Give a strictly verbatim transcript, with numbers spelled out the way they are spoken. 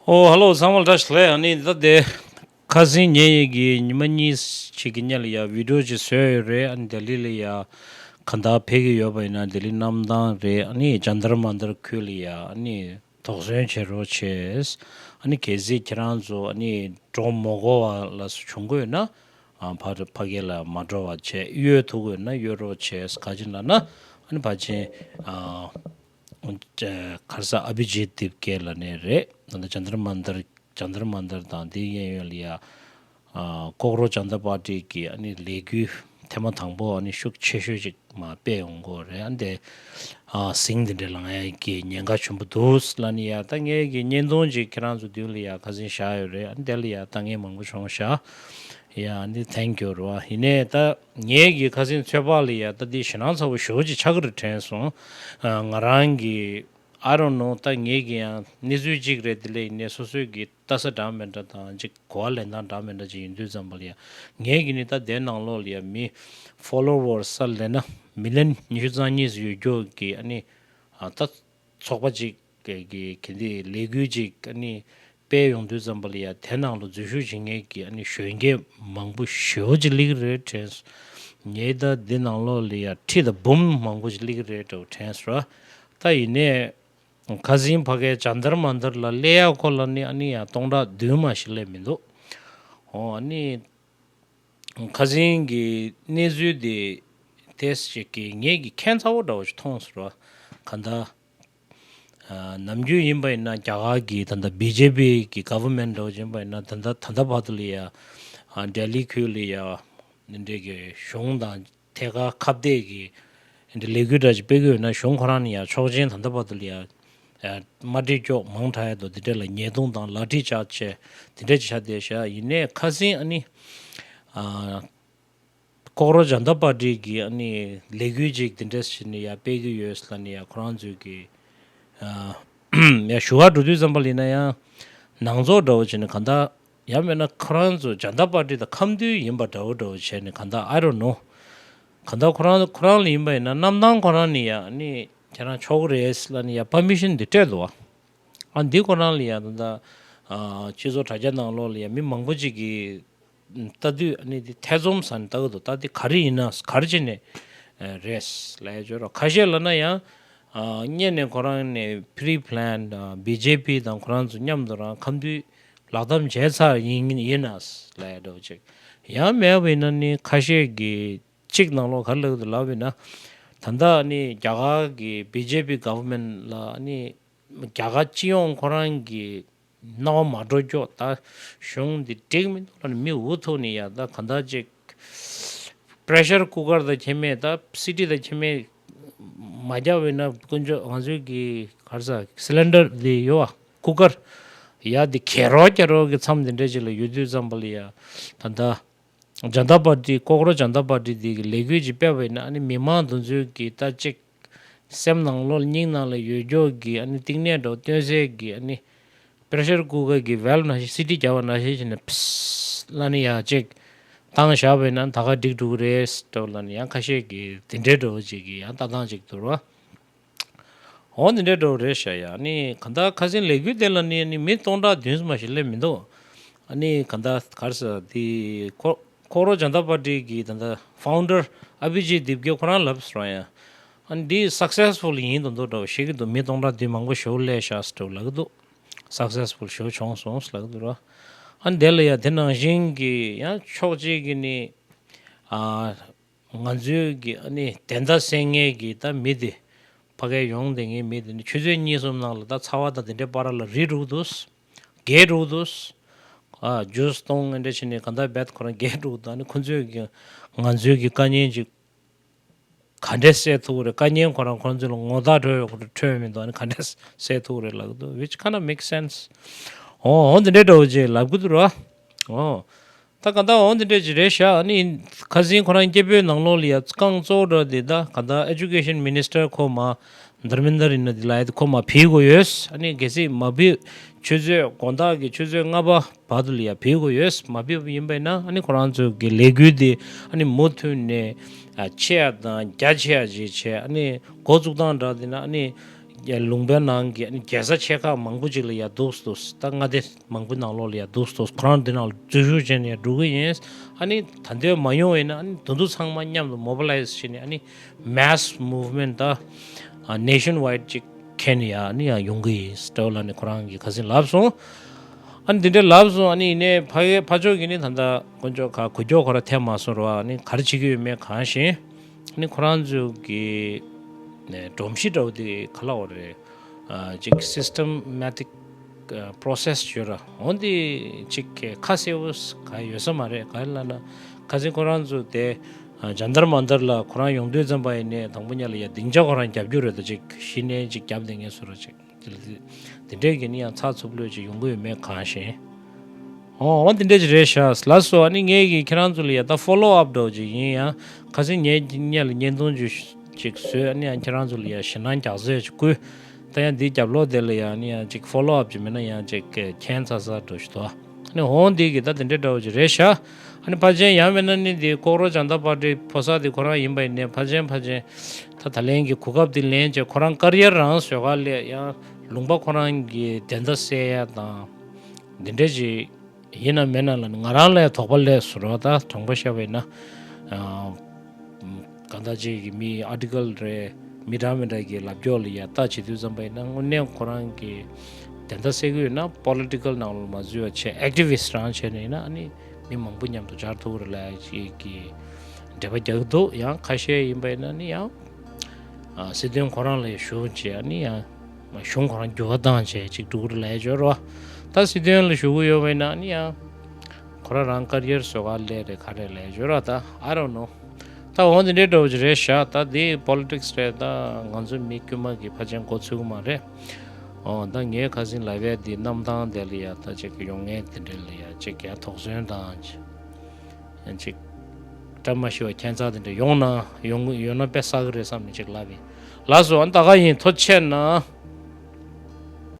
ཨོ་ཧ་ལོ། ཚང་མ་ལ་བཀྲ་ཤིས་བདེ་ལེགས། ཨ་ནི་ད་དེ་ཁ་སང་ཉེ་ཡི་གི་ཉི་མ་གཉིས་ཅིག་གི་སྔོན་ལ་ཡ་བི་ཌི་ཡོ་ཅིག་བཟོས་ཡོད་རེད། ཨ་ནི་ལྡི་ལི་ལ་ཡ་གང་ལྟར་ཕེབས་ཀྱི་ཡོད་པ་ཡིན་ན་ལྡི་ལི་གནམ་ཐང་རེད། ཨ་ནི་ཇན་ཏར་མན་ཏར་ཁུལ་ལ་ཡ་ཨ་ནི་དོགས་ཟོན་བྱེད་རོགས་བྱས། ཨ་ནི་གལ་སྲིད་ཁྱེད་རང་ཚོ་ཨ་ནི་འགྲོ་མ་དགོས་པ་ལ་སོགས་བྱུང་དགོས་ན། ཨ་ཕར་ཕ་གི་ལ་མ་འགྲོ་བ་བྱས། གཡོལ་ཐུབ་དགོས་ན་གཡོལ་རོགས་བྱས། ག་ཅི་ལབ་ན་ཨ་ནི་ཕལ་ཆེར་ཨ་ག་རེ་ཟེར། ཨ་བི་ཇི་ཏི་དིབ་ཀེ་ལབ་ནས་རེད། ད་ལྟ་ཇན་ཏར་མན་ཏར་ཇན་ཏར་མན་ཏར་དང་དེའི་གཡས་གཡོན་ལ་ཡ་ཨ་ཀོག་རོ་ཇན་ཏ་པར་ཊི་གི་ཨ་ནི་ལས་འགུལ་ཐེངས་མ་དང་པོ་ཨ་ནི་ཤུགས་ཆེ་ཤོས་ཅིག་མར་སྤེལ་ཡོང་གི་ཡོད་རེད། ཨ་འདི་ཨ་ཟིང་འདི་འདྲ་ལངས་ཡ་གི་ཉེན་ཁ་ཆེན་པོ་འདུག་ལབ་ནས་ཡ། ད་ངས་གི་བརྙན་ཐུང་ཅིག་ཁྱེད་རང་ཚོ་མདུན་ལ་ཡ་ཁ་སང་བཞག་ཡོད་རེད། ཨ་འདི་ལ་ཡ་ལྟ་མཁན་མང་པོ་བྱུང་ཤག། ཡ་ཨ་འདི་ཐེང་ཀིའུ་རེད་བ། ཡིན་ནའི་ད་ངས་གི་ཁ་སང་ཚོད་དཔག་ལ་ཡ་ད་འདི་ཞེད་སྣང་ཚ་པོ་ཞེ་པོ་ཅིག་ཆགས་ཀྱི་རེད་དྲན་སོང་། ཨ་ང་རང་གི I don't know། ད་ངས་གི་ཡང་གནས་ཚུལ་གཅིག་རེད། དེ་ལས་ཡིན་ནའི་སོ་སོའི་གི་ལྟ་ས་འདྲ་མི་འདྲ་དང་ཅིག་གོ་བ་ལེན་སྟངས་འདྲ་མི་འདྲ་ཅིག་ཡིན་དུས་ཙམ་པ་ལ་ཡ། ངས་གི་ནི་ད་དེ་ནང་ལོགས་ལ་ཡ་མི་ཕོ་ལོ་ཝར་ས་ལབ་ན་མི་ལི་ཡོན་ཉི་ཤུ་རྩ་གཉིས་ཡོད་རྒྱུ་གི་ཨ་ནི་ཨ་ད་ཚོགས་པ་ཅིག་གི་གི་གི་འདི་ལས་འགུལ་ཅིག་ཨ་ནི་སྤེལ་ཡོང་དུས་ཙམ་པ་ལ་ཡ་དེ་ནང་ལ་འཛུལ་ཞུགས་བྱེད་མཁན་གྱི་ཨ་ནི་གཞོན་སྐྱེས་མང་པོ་ཞེ་པོ་ཅིག་སླེབས་ཀྱི་རེད་དྲན་སོང་། ངས་ད་འདི་ནང་ལོགས་ལ་ཡ་ཁྲི་དང་འབུམ་མང་པོ་ཅིག་སླེབས་ཀྱི་རེད་འདྲ་བོ་དྲན་སོང་ར། ད་ཡིན་ནའི་ཁ་སང་ཕ་གའི་ཇན་ཏར་མན་ཏར་ལ་སླེབས་ཡ་ཁོ་ལ་ནི་ཨ་ནི་ཡ་སྟོང་ཕྲག་བདུན་མ་ཞིག་སླེབས་མི་འདུག། འོ་ཨ་ནི་ཁ་སང་གི་གནས་ཚུལ་དེ་ཏོག་ཙམ་ཅིག་གི་ངས་ཀྱི་ཁྱད་མཚར་པོ་འདྲ་བོ་ཞིག་མཐོང་སོང་ར། གང་ལྟར་ཨ་ནམ་རྒྱུན་ཡིན་པ་ཡིན་ན་རྒྱ་གར་གྱི་ད་ལྟ་བི་ཇེ་པི་གི་ག་ཝར་མེན་ཊི་འདྲ་བོ་ཅིག་ཡིན་པ་ཡིན་ན། ད་ལྟ་ད་ལྟ་བར་དུ་ལ་ཡ་ཨ་ལྡི་ལི་ཁུལ་ལ་ཡ་འདི་འདྲའི་གི་གཞུང་དང་ཐད་ཀར་ཁ་གཏད་ཀྱི་འདི་ལས་འགུལ་འདྲ་ཅིག་སྤེལ་གྱི་ཡོད་ན། གཞུང་ཁོ་རང་ནས་ཡ་ཆོག་མཆན་ད་ལྟ་བར་དུ་ལ་ཡ་ཨ་མ་སྤྲད་ཀྱོག་མང་དྲགས་ཡ་འདུག། འདི་འདྲ་ལ་ཉེས་རྡུང་དང་ལག་ཁྲིད་བྱས་བྱས་འདི་འདྲ་ཅིག་བྱས་བསྡད་ཤག། ཡིན་ནའི་ཁ་སང་ཨ་ནི་ཨ་ཀོག་རོ་ཇན་ཏ་པར་ཊི་གི་ཨ་ནི་ལས་འགུལ་ཅིག་འདི་འདྲ་ཞིག་ནས་ཡར་སྤེལ་གྱི་ཡོད་ལབ་ནས་ཡ་ཁོ་རང་ཚོས་ཀྱི་ཨ་ཡ་ཞུ་བ་འགྲོ་དུས་ཙམ་པ་ལ་ཡིན་ན་ཡང་ནང་ཚོགས་འདྲ་བོ་བྱས་ནས་གང་ལྟར་ཡང་མིན་ན་ཁོ་རང་ཚོ་ཇན་ཏ་པར་ཊི་དང་ཁ་མཐུན་ཡིན་པ་འདྲ་བོ་འདྲ་བོ་བྱས་ནས་གང་ལྟར་I don't know། གང་ལྟར་ཁོ་རང་ཁོ་རང་ལ་ཡིན་པ་ཡིན་ན་གནམ་ཐང་ཁོ་རང་ནས་ཡ་ཨ་ནི་ཁྱེད་རང་ཆོག་གི་རེད་ལབ་ནས་ཡ་པར་མི་ཤན་འདི་སྤྲད་འདུག་བ། ཨ་འདི་ཁོ་རང་ལ་ཡ་ད་ལྟ་ཨ་སྤྱི་ཚོགས་དྲ་རྒྱ་ནང་ལོགས་ལ་ཡ་མི་མང་པོ་ཅིག་གིས་ལྟ་དུས་ཨ་ནི་འདི་ཐེ་ཚོམ་ཟ་ནས་ལྟ་གི་འདུག། ད་འདི་ག་རེ་ཡིན་ན་ག་རེ་བྱས་ནས་ཨ་རེད་ལབ་ཡ་བརྗོད་རོགས། ཁ་ཤས་ལབ་ན་ཡང་ཨ་སྔོན་ནས་ཁོ་རང་ནས་པི་རི་པི་ལན་ཨ་བི་ཇེ་པི་དང་ཁོ་རང་ཚོ་མཉམ་དུ་རང་ཁ་མཐུན་ལག་གདམ་བྱས་ཚར་ཡིན་ཡིན་ན་ལབ་ཡ་འདྲ་བོ་ཅིག། ཡང་མེད་པ་ཡིན་ན་ནི་ཁ་ཤས་ཀྱིས་གཅིག་ནང་ལོགས་ག་རེ་ལབ་ཀྱི་འདུག་ལབ་པ་ཡིན་ན། ད་ལྟ་ནི་རྒྱ་གར་གྱི་བི་ཇེ་པི་ག་ཝར་མེན་ཊི་ལ་ནི་རྒྱ་གར་སྤྱི་ཡོངས་ཁོ་རང་གི་སྣང་བ་མ་འགྲོ་ཀྱོག། ད་གཞུང་འདི་འགྲིག་མི་འདུག་ལབ་ནས་མི་འུ་ཐུག་ནས་ཡ་ད་གང་ལྟར་ཅིག་པེ་རེ་ཤར་ཀུ་ཀར་དང་ཁྱད་མེད། ད་སི་ཊི་དང་ཁྱད་མེད་མ་རྒྱག་པ་ཡིན་ན་དཀོན་མཆོག་ང་ཚོའི་གི་ག་རེ་ཟ་སི་ལིན་ཌར་འདི་ཡོད་བ། ཀུ་ཀར་ཡ་འདི་གྱེར་རོགས་གྱེར་རོགས་ཀྱི་མཚམས་འདི་འདྲ་ཅིག་ལ་ཡོད་དུས་ཙམ་པ་ལ་ཡ་ད་ལྟ་ཇན་ཏ་པར་ཊི་ཀོག་རོ་ཇན་ཏ་པར་ཊི་འདི་གི་ལས་འགུལ་ཅིག་སྤེལ་བ་ཡིན་ན། ཨ་ནི་མི་མང་དེ་ཚོའི་གི་ད་ཅིག་སེམས་ནང་ལོགས་སྙིང་ནང་ལ་ཡོད་ཀྱོག་གི་ཨ་ནི་གཏིང་ནས་འགྲོ་སྟོན་སའི་གི་ཨ་ནི་པེ་རེ་ཤར་ཀུ་ཀར་གི་ཝལབ་ནང་བཞིན་སི་ཊི་རྒྱག་པ་ནང་བཞིན་བྱས་ནས་ཕིས་ལབ་ནས་ཡ་ཅིག་བཏང་བཞག་པ་ཡིན་ན་ད་ག་འགྲིག་འགྲོ་གི་རེད་འགྲོ་ལབ་ནས་ཡང་ཁ་ཤས་ཀྱི་དེ་འདྲའི་འགྲོ་བ་ཅིག་གི་ཡང་ལྟ་སྟངས་ཅིག་འདུག་ར། འོ་འདི་འདྲའི་འགྲོ་རེད་ཤག་ཡ། ནི་གང་ལྟར་ཁ་སང་ལས་འགུལ་དེ་ལ་ནི་ནི་མི་སྟོང་ཕྲག་བདུན་ཙམ་ཞིག་སླེབས་མི་འདུག། ཨ་ནི་གང་ལྟར་ག་རེ་ཟེར་དེ་ཁོ་ཁོ་རོ་ཇན་ཏ་པར་ཊི་གི་ད་ལྟ་ཕའུན་ཌར་ཨ་བི་ཇི་ཏི་དིབ་ཀེ་ཁོ་རང་ལབ་སོང་ཡ། ཨ་ནི་འདི་སག་སེ་སི་ཕུལ་ཡིན་དུ་འདུག་འདྲ་བོ་ཤེས་ཀྱི་འདུག། མི་སྟོང་ཕྲག་བདུན་མང་པོ་ཞེ་པོ་སླེབས་ཤག་ཟེར་འདྲ་བོ་ལབ་ཀྱི་འདུག། སག་སེ་སི་ཕུལ་ཞེ་པོ་བྱུང་སོང་ཟེར་ལབ་ཀྱི་འདུག་ར། ཨ་ནི་དེ་ལ་ཡ་དེ་ནང་བཞིན་གྱི་ཡང་ཕྱོགས་གཅིག་གི་ནི་ཨ། ང་ཚོའི་གི་ཨ་ནི་བདེན་མཐའ་གསལ་མཁན་གྱི་ད་མི་དེ་ཕ་གིར་ཡོང་བསྡད་མཁན་མི་དེ་ནི་ཆུ་ཚོད་གཉིས་གསུམ་ནང་ལ་ད་ཚ་བ་དང་དེ་འདྲའི་བར་ལ་རིལ་འགྲོ་གི་འདུག། རྒས་འགྲོ་གི་འདུག། ཨ་ཇུས་བཏུང་ཨེ་འདྲ་བྱས་ནས་གང་ལྟར་རྦད་ཁོ་རང་རྒས་འགྲོ་གི་འདུག། ཨ་ནི་ཁོ་ཚོས་གི་ང་ཚོའི་གི་དཀའ་ངལ་ཅིག་ག་འདྲས་སེལ་ཐུབ་ཀྱི་རེད། དཀའ་ངལ་ཁོ་རང་ཁོ་ཚོ་ལ་ངོ་རྟགས་སྤྲོད་ཡོད་ཁོ་ཚོ་འཕྲོད་མི་འདུག། ཨ་ནི་ག་འདྲས་སེལ་ཐུབ་ཀྱི་རེད་ལབ་གི་འདུག། Which kind of makes sense. ཨོ་འོ་འདི་འདྲའི་འདྲ་བོ་ཅིག་ལབ་གི་འདུག་ར། ཨོ། ད་ག་ད་འོ་འདི་འདྲ་ཅིག་རེད་ཤག། ཨ་ནི་ཁ་སང་ཁོ་རང་སྐད་འབོད་ནང་ལོགས་ལ་ཡ་རྐང་གཙོ་བོ་འདྲ་འདི་ད་ག་ད་ཨེ་ཇུ་ཀེ་ཤན་མི་ནིས་ཊར་ཁོ་མ་དྷར་མེན་དར་ཡིན་ན་འདི་ལ་ཡ་ཁོ་མ་ཕེབས་དགོས་ཡོད། ཨ་ནི་གལ་སྲིད་མ་ཕེབས་ཆུ་ཚོད་དགོང་དག་གི་ཆུ་ཚོད་ལྔ་པ་བར་དུ་ལ་ཡ་ཕེབས་དགོས་ཡོད། མ་ཕེབས་པ་ཡིན་པ་ཡིན་ན་ཨ་ནི་ཁོ་རང་ཚོ་གི་ལས་འགུལ་འདི་ཨ་ནི་མུ་མཐུད་ནས་ཨ་ཆེ་ཡ་དང་རྒྱ་ཆེ་ཡ་ཅིག་བྱས། ཨ་ནི་འགོ་བཙུགས་སྟངས་འདྲ་འདི་ན་ཨ་ནི་ ལུང་པའི་ནང་གི་ཨ་ནི་རྒྱལ་ས་ཆེ་ཁག་མང་པོ་ཅིག་ལ་ཡ་འདུག་སེ་འདུག་སེ། ད་མངའ་སྡེ་མང་པོ་ནང་ལོགས་ལ་ཡ་འདུག་སེ་འདུག་སེ། ཁོ་རང་འདི་ནང་ལ་འཛུལ་ཞུགས་བྱས་ནས་ཡ་འགྲོ་གི་ཡིན། ཨ་ནི་ད་ལྟ་མ་ཡོང་བས་ན་ཨ་ནི་དུང་དུ་ཚང་མ་མཉམ་དུ་མོ་བི་ལའི་ཟི་བྱས་ནས་ཨ་ནི་མེ་སི་མུབ་མེན་ཊི་ད་ནེ་ཤན་ཝའི་ཌི་ཅིག་འཁྱེར་ནས་ཡ་ཨ་ནི་ཡ་ཡོང་གི་ཡིན་ཟེར་ལབ་ནས་ཁོ་རང་གིས་ཁ་སང་ལབ་སོང་། ཨ་ནི་དེ་འདྲའི་ལབ་སོང་། ཨ་ནི་ཡིན་ནའི་ཕ་གི་ཕ་ཕྱོགས་ཀྱིས་ནི་ད་ལྟ་དཀོན་མཆོག་ག་གུ་ཀྱོག་ཁོ་ར་ཐེབས་མ་སོང་ར། ཨ་ནི་ག་རེ་བྱེད་ཀྱི་ཡོད་མེད་གང་ཤེས། ཨ་ནི་ཁོ་རང་ཚོ་གི་ནས་སྒྲོམ་གཞི་འདྲ་བོ་དེ་ག་ལབ་དགོས་རེད། ཨ་ཅིག་སིས་ཊེ་མེ་ཊིག་པོ་རོ་སེ་སི་ཡོད་ར། འོ་འདི་ཅིག་ཁ་གསལ་བོ་ག་ཡོད་ས་མ་རེད། ག་རེ་ལབ་ན་ཁ་སང་ཁོ་རང་ཚོ་དེ་ཇན་ཏར་མན་ཏར་ལ་ཁོ་རང་ཡོང་དུས་ཙམ་པ་ཡིན་ནའི་དང་པོ་ཉིད་ལ་ཡ་སྡིངས་ཆ་ཁོ་རང་རྒྱབ་རྒྱུ་རེད། ད་ཅིག་གཞི་ནས་ཅིག་རྒྱབ་བསྡད་མཁན་བཟོ་འདྲ་ཅིག་དེ་འདྲས་ཀྱི་ནི་ཡང་ཚགས་ཚུད་པོ་ཅིག་ཡོང་གི་ཡོད་མེད་གང་ཤེས། ཨོ་འོ་དེ་འདྲས་ཅིག་རེད་ཤག་ལགས་སོ། ཨ་ནི་ངས་ཀྱིས་ཁྱེད་རང་ཚོ་ལ་ཡ་ད་ཕོ་ལོ་ཨབ་འདྲ་བོ་ཅིག་ཡིན། ཡང་ཁ་སང་ངས་སྔོན་ལ་བརྙན་ཐུང་ཅིག་ཅིག་བཟོས། ཨ་ནི་ཡང་ཁྱེད་རང་ཚོ་ལ་ཡ་ཞེད་སྣང་རྒྱག་ས་ཅིག་བསྐུར། ད་ཡང་འདིའི་རྒྱབ་ལོགས་དེ་ལ་ཡ་ཨ་ནི་ཡང་ཅིག་ཕོ་ལོ་ཨབ་ཅིག་མེད་ན་ཡང་ཅིག་ཁྱད་མཚར་ས་འདྲ་ཞིག་འདུག་ཨ་ནི་འོ་འདི་གི་ད་དེ་འདྲས་འདྲ་བོ་ཅིག་རེད་ཤག་ཨ་ནི་ཕལ་ཆེར་ཡང་མིན་ན་ནི་འདི་ཀོག་རོ་ཇན་ཏ་པར་ཊི་ཕོ་གསར་དེ་ཁོ་རང་ཡིན་པ་ཡིན་ནའི་ཕལ་ཆེར་ཕལ་ཆེར་ད་ད་ལན་གྱི་གོ་སྐབས་དེ་ལེན་བྱས་ཁོ་རང་ཀ་རི་ཡར་རང་བཟོ་ག་སླེབས། ཡང་ལུང་པ་ཁོ་རང་གི་བདེན་མཐའ་གསལ་ཡ་དང་འདི་འདྲ་ཅིག་ཡིན་ན་མིན་ན་ལ་ནི་ང་རང་ལ་ཡང་དོགས་པ་སླེབས་སོང་ར། ད་དྲང་པོ་བཤད་པ་ཡིན་ན། ཨ་གང་ལྟར་ཅིག་གི་མི་ཨར་ཊི་ཀལ་རེད། མི་འདྲ་མི་འདྲ་གི་ལབ་ཀྱོག་ལ་ཡ་ལྟ་བྱེད་དུས་ཙམ་པ་ཡིན་ན་དངོས་གནས་ཁོ་རང་གི་བདེན་མཐའ་གསལ་གི་ཡོད་ན་པོ་ལི་ཊི་ཀལ་ནང་ལ་མ་འཛུལ་བ་བྱས་ཨེག་ཊི་བི་སི་ཊི་རང་བྱས་ནས་ཡིན་ན་ཨ་ནི་མི་མང་པོ་མཉམ་དུ་སྦྱར་ཐུབ་ཀྱི་རེད་ལབ་ཡ་ཅིག་གི་འགྲེལ་པ་རྒྱག་གི་འདུག་ཡང་ཁ་ཤས་ཡིན་པ་ཡིན་ན་ནི་ཡང་ཨ་སྲིད་དོན་ཁོ་རང་ལ་ཞུགས་བྱས་ནི་ཡང་གཞུང་ཁོ་རང་འགྱུར་བ་བཏང་བྱས་ཅིག་འགྲོ་གི་རེད་ལབ་ཡ་ཅིག་ཡོད་རེད་བ། ད་སྲིད་དོན་ལ་ཞུགས་ཀྱི་ཡོད་པ་ཡིན་ན་ནི་ཡང་ཁོ་རང་རང་ཀ་རི་ཡར་བཟོ་ག་སླེབས་རེད་ག་རེ་ལབ་ཡ་ཅིག་ཡོད་རེད་བ། ད་I don't know། ད་འོ་འདི་འདྲའི་འདྲ་བོ་ཅིག་རེད་ཤག་ད་འདི་པོ་ལི་ཊིག་སི་རེད། ད་ང་ཚོ་མི་དཀྱུས་མ་གི་ཕལ་ཆེར་མགོ་ཚོད་ཀྱི་མ་རེད། ཨོ་ད་ངས་ཁ་སང་ལབ་ཡ་འདི་གནམ་ཐང་དེ་ལ་ཡ་ད་ཅིག་ཡོང་མཁན་དེ་འདྲ་ལ་ཡ་ཅིག་ཡ་དོགས་ཟོན་དང་ཅིག་ཡང་ཅིག་བཀྲ་མ་ཤིས་པ་ཁྱད་མཚར་དེ་འདྲ་ཡོང་ན་ཡོང་ཡོང་ན་དཔེ་བསགས་ཀྱི་རེད་བསམ་ནས་ཅིག་ལབ་ཡིན། ལགས་སོ། ཨ་ད་ག་ཡིན། ཐུགས་རྗེ་ཆེ་གནང་།